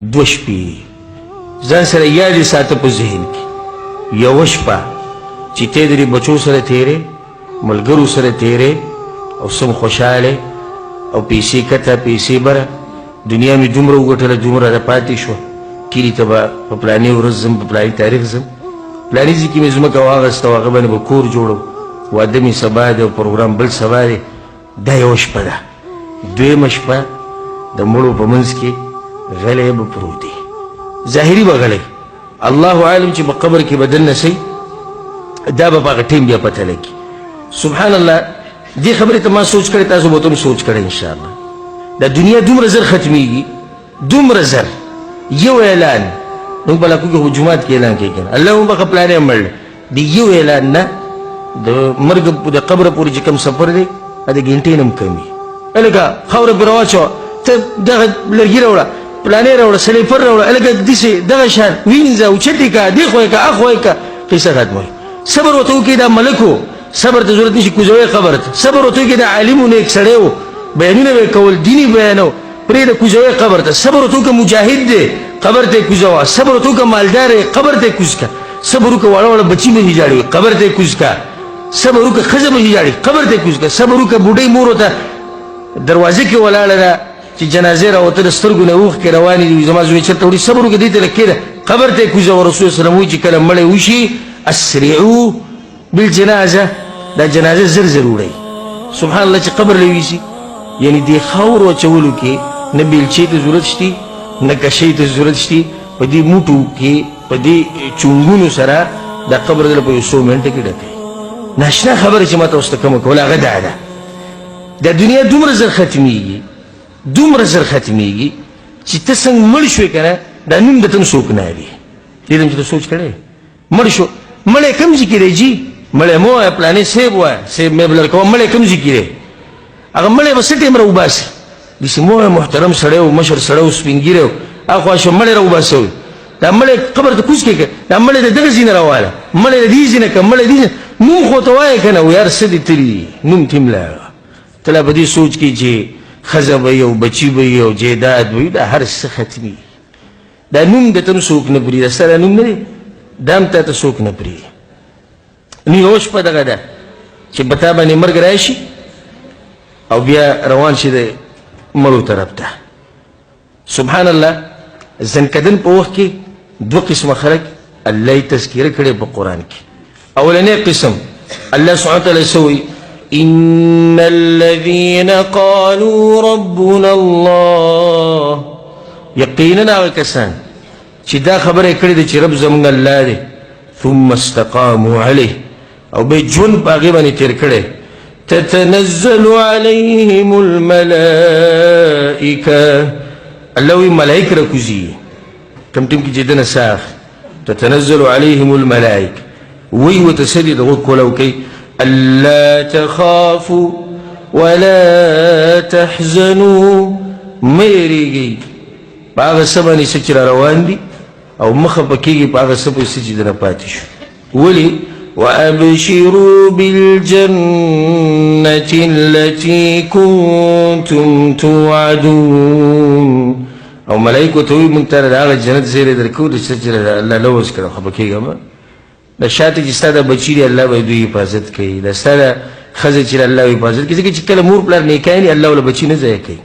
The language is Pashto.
دوه شپې ځان سره یادې ساته په ذهن کې. یوه شپه چې ته د دې بچو سره تېرې، ملګرو سره تېرې او سم خوشحاله او پیسې کته پیسې بره، دنیا مې دومره وګټله دومره را پاتې شوه، کلي ته به په پلانې ورځ ځم، په پلاني تاریخ ځم، پلاني ځای کې مې ځمکه واخیسته او هغه باندې به کور جوړوم، واده مې سبا دی او پروګرام بل سبا دی. دا یوه شپه ده. دویمه شپه د مړو په منځ کې غلی به پروت دی، ظاهري به غلی، الله عالم چې په قبر کې به دننه سي، دا به په هغه ټیم بیا پته لګي. سبحان الله، دې خبرې ته ما سوچ کړی، تاسو به ورته هم سوچ کړی انشاءالله. دا دنیا دومره زر ختمیږي، دومره زر. یو اعلان موږ په علاقو کې خو جومات کې اعلان کوي که نه، الله وبخښه پلانی مړ دی، د یو اعلان نه د مرګ د قبر پورې چې کوم سفر دی د ګنټې نه هم کم وي. هلکه خاوره پرې راواچوه، ته دغه لرګي راوړه، پلانی راوړه، سلیپر راوړه، هلکه داسې دغه شان وینځه، اوچت یې کړه، دې خوا یې کړه، اخوا یې کړه، قصه ختمه وي. صبر ورته وکړي، دا ملک و، صبر ته ضرورت نشي، کوزوی قبر ته. صبر ورته وکړي، دا عالم و، نیک سړی و، بیانونه به یې کول، دیني بیان و، پرېږده کوزوی قبر ته. صبر ورته وکړه، مجاهد دی، قبر ته یې کوزوه. صبر ورته وکړه، مالدار یې، قبر ته یې کوز کړه. صبر وکړه، واړه واړه بچي به ژاړي، قبر ته یې کوز کړه. صبر وکړه، ښځه به ژاړي، قبر ته یې کوز کړه. صبر وکړه، بوډۍ مور ورته دروازه کې ولاړه ده چې جنازې راوتله، سترګو نه اوښکې روانې دي، زما زوی چېرته وړي؟ صبر وکړه، دې ته لږ کښېنه، قبر ته یې کوزوه. رسول الله وایي چې کله مړی وشي، اسرعو بالجنازه، دا جنازه زر زر وړئ. سبحان الله، چې قبر له ویسي، یعنی دې خاورو اچولو کې نه بیلچې ته ضرورت شتي، نه کشۍ ته ضرورت شتي، په دې موټو کې په دې چونګونو سره دا قبر دله په یو څو منټه کې ډکوي. ناشنا خبره چې ما تاسو ته کومه کوله هغه دا ده، دا دنیا دومره زر ختمیږي، دومره زر ختمیږي چې ته څنګه مړ شوې که نه، دا نوم درته هم څوک نه اوري. دې ته هم چې ته سوچ کړی، مړ شو، مړی کوم ځای کې دی جي؟ مړی مه وایه، پلانې صیب وایه، صیب مې بلل کوه، مړی کوم ځای کې دی؟ هغه مړی به څه ټایم راوباسي؟ داسې مه وایه محترم سړی و، مشر سړی و، سپین ږیری و، اخوا شو مړی راوباسه وي، دا مړی قبر ته کوز کړې، دا مړی د دغه ځای نه راواله، مړی د دې ځای نه که، مړی د دې ځای، نوم خو ورته وایه که نه، یار څه دې تللي، نوم ترې هم لاړه. ته لا په دې سوچ کې چې ښځه به وي او بچي به وي او جایداد به وي، دا هر څه ختمېږي. دا نوم د تم څوک نه پرېږدي، دا ستا دا نوم نه دی، دا هم تا ته څوک نه پرېږدي. نو یوه شپه دغه ده چې په تا باندې مرګ راشي او بیا روان شي د مړو طرف ته. سبحان الله، ځنکدن په وخت کې دوه قسمه خلک الله یې تذکره کړې په قرآن کې. اولنی قسم الله سبحانه وتعالی څه وایي؟ ان الذين قالوا ربنا الله، یقینا هغه کسان چې دا خبره یې کړې ده چې رب زموږ الله دی، ثم استقاموا عليه، او به ژوند په هغې باندې تېر کړی، تتنزل عليهم الملائکه، الله وایي ملائک راکوزي کوم ټیم کې چې دنه ساه اخلي، تتنزل عليهم الملائکه، وی ورته څه دي د غوږ کولاو کوي، الا تخافوا ولا تحزنوا، مه یېرېږئ په هغه څه باندې څه چې را روان دي، او مه خفه کېږئ په هغه څه پسې څه چې درنه پاتې شو. ولې؟ وأبشروا بالجنة التي كنتم توعدون، او ملائکو ته وایي موږ ته د هغه جنت زیری درکوو د څه چې الله لوظ کړی. خفه کېږه مه، دا شاته چې ستا د بچي دی الله به یې دوی حفاظت کوي، دا ستا د ښځه چې الله به حفاظت کوي، ځکه چې کله مور پلار نیکان وي الله وله بچي نه ضایع کوي.